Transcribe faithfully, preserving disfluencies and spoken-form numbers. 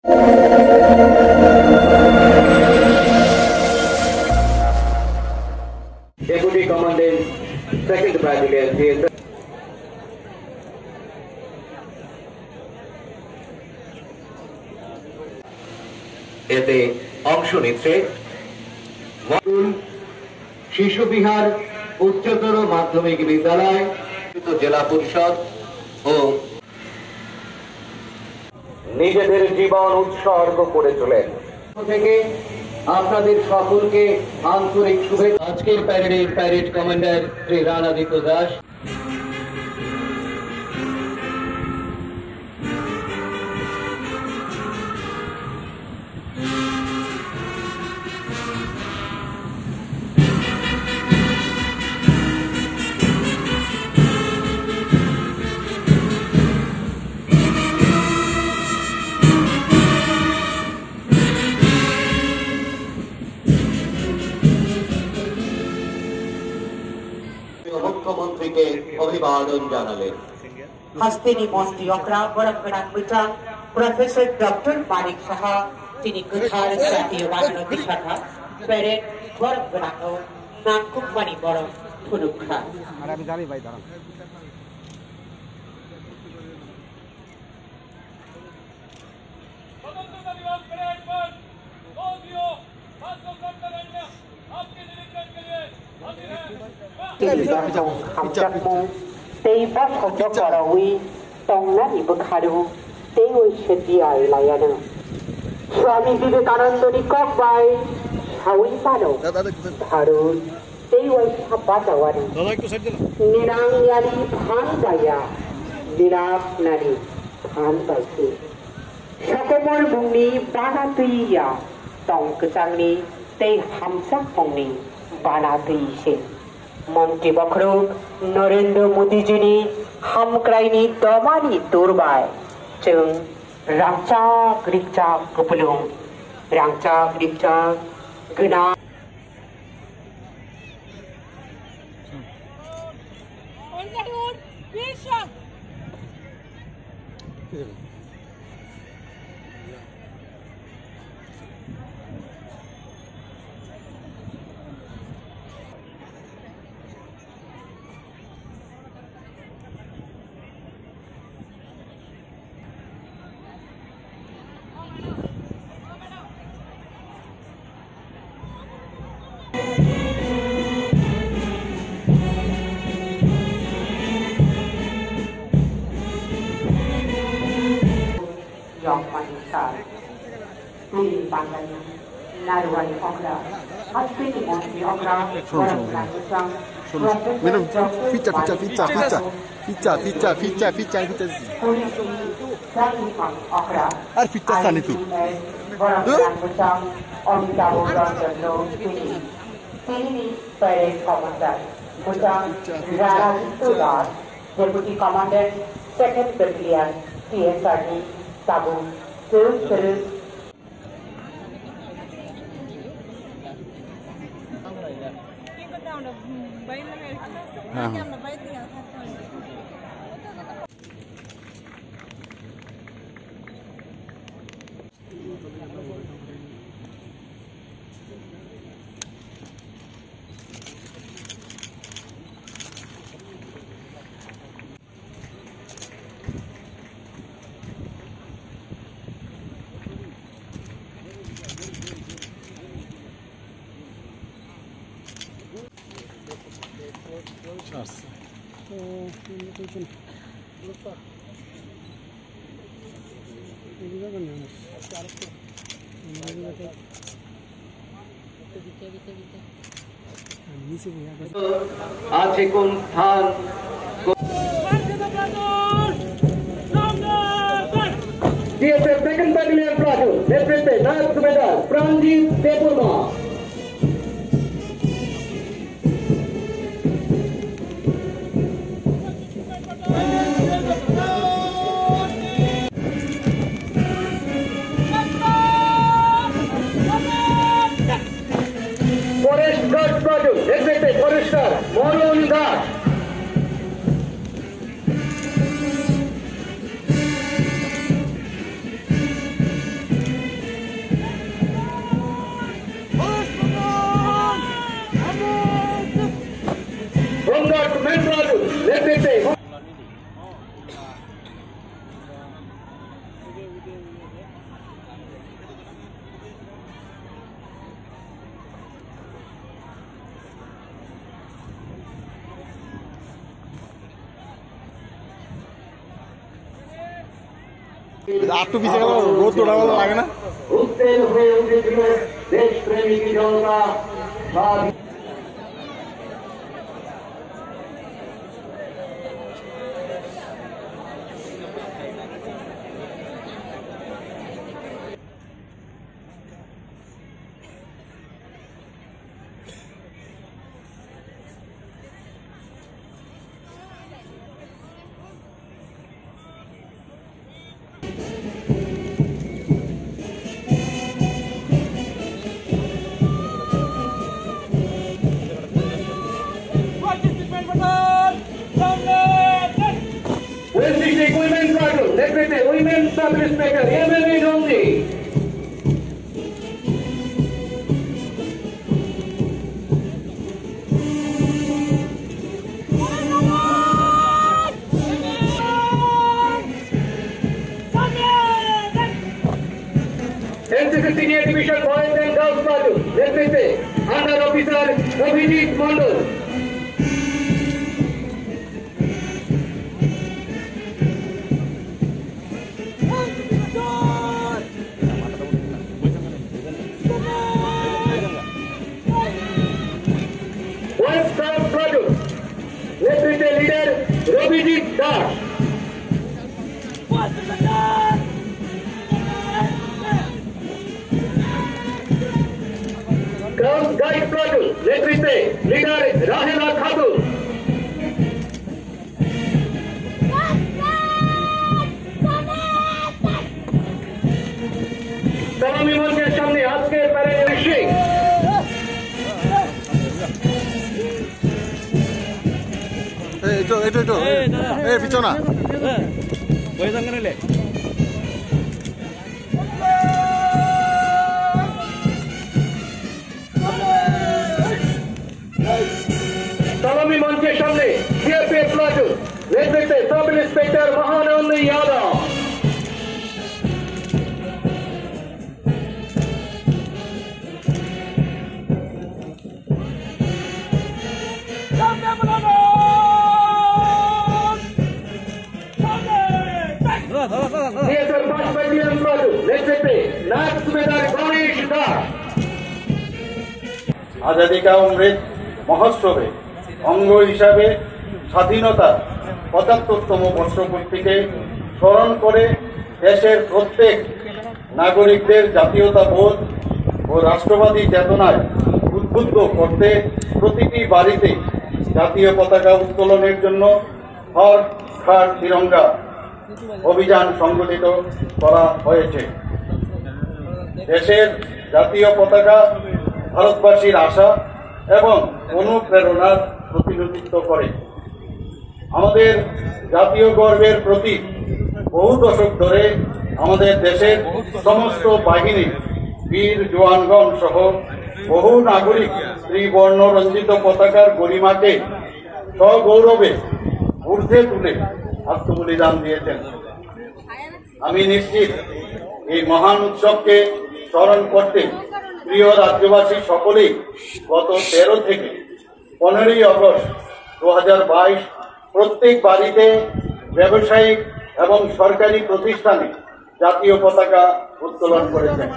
Deputy Commandant, Second Battalion, C S F. এতে অংশ নিচ্ছে স্কুল, শিশু বিহার, উচ্চতর মাধ্যমিক বিদ্যালয়, জেলা পরিষদ ও নিজেদের জীবন উৎসর্গ করে চলেন। থেকে আপনাদের সকলকে আন্তরিক শুভেচ্ছা। আজকের প্যারেডের প্যারেড কমান্ডার শ্রী রানাদিত্য দাস। মুখ্যমন্ত্রীকে অভিবাদন জানালেন। Hasteni mantri okra borok gwnang mwchang Professor Doctor Manik Saha tini kwthar jatiyo manwino tisakha, parade borok gwnangno nangkukmani borok phunukha. Tei hamjakmung tei bosongno koraui tongnani bwkharo teiwi sedi ai laiano. Swami Vivekanandani kok bai saui phano Bharat tei waisa bachawani. Ninang yani phan baya, ninang nani phan baisi. Sokomor mungni bana twiya, tong kwchangni tei hamsak mungni bana twi se. Montri bokhorok Narendra Modi jini hamkraini domani turbai chwng rangchak rikchak kupulung, rangchak rikchak gwnang. Jokmani sal. Tini Bangalni Narwani okra, hasteni mantri okra, Madam, pizza, pizza, pizza, pizza, pizza, pizza, pizza, pizza, pizza. Ar pizza sani tu. Huh? Amitabh Ranjan Rao tini. Tini ni parade commander, Bhutan Rana Tular, Deputy Commandant, Second Battalion, T S R D, Tabuk, Sir, Sir, আছে কোন স্থান? T S F second battalion platoon নেতৃত্বে নায়ক সুবেদার প্রাণজিৎ Debbarma. Forest Guard Platoon, নেতৃত্বে ফরেস্টার মরণ দাস। আট্টু পিছে গেল, রোদ দৌড়াবো লাগে না? উত্তেল হয়ে উঠেছিল দেশপ্রেমিক জনতা। স্বাধীন West District Women Platoon, নেতৃত্বে Women Sub Inspector M M A Nandi. NCC senior division boys and girls platoon নেতৃত্বে under officer Abhijit Mandal. Boys girls platoon নেতৃত্বে leader Rabijit Das. Girls guide platoon নেতৃত্বে লিডার রাহেলা খাতুন। সালামি মঞ্চের সামনে আজকের প্যারেড শেষ। এই, এই তো, এই তো, এই তো। এই, দাদা। এই, পিছনা। হ্যাঁ। বয়ে যান কেন লে? সালামি মঞ্চের সামনে সিআরপিএফ প্লাটুন নেতৃত্বে সাব ইন্সপেক্টর মহানন্দ যাদব। সিএসএফ পাঁচ ব্যাটালিয়ন প্লাটুন নেতৃত্বে নায়ক সুবেদার গণেশ দাস। আজাদী কা অমৃত মহোৎসবে অঙ্গ হিসাবে স্বাধীনতার পঁচাত্তরতম বর্ষপূর্তিকে স্মরণ করে দেশের প্রত্যেক নাগরিকদের জাতীয়তাবোধ ও রাষ্ট্রবাদী চেতনায় উদ্বুদ্ধ করতে প্রতিটি বাড়িতে জাতীয় পতাকা উত্তোলনের জন্য হর ঘর তিরঙ্গা অভিযান সংগঠিত করা হয়েছে। দেশের জাতীয় পতাকা ভারতবাসীর আশা এবং অনুপ্রেরণার প্রতিনিধিত্ব করে। আমাদের জাতীয় গর্বের প্রতীক। বহু দশক ধরে আমাদের দেশের সমস্ত বাহিনী, বীর জওয়ানগণ সহ বহু নাগরিক ত্রিবর্ণ রঞ্জিত পতাকার গরিমাকে সগৌরবে ঊর্ধ্বে তুলে আত্মবলিদান দিয়েছেন। আমি নিশ্চিত এই মহান উৎসবকে স্মরণ করতে প্রিয় রাজ্যবাসী সকলেই গত তেরো থেকে পনেরোই আগস্ট দু হাজার বাইশ প্রত্যেক বাড়িতে, ব্যবসায়িক এবং সরকারি প্রতিষ্ঠানে জাতীয় পতাকা উত্তোলন করেছেন।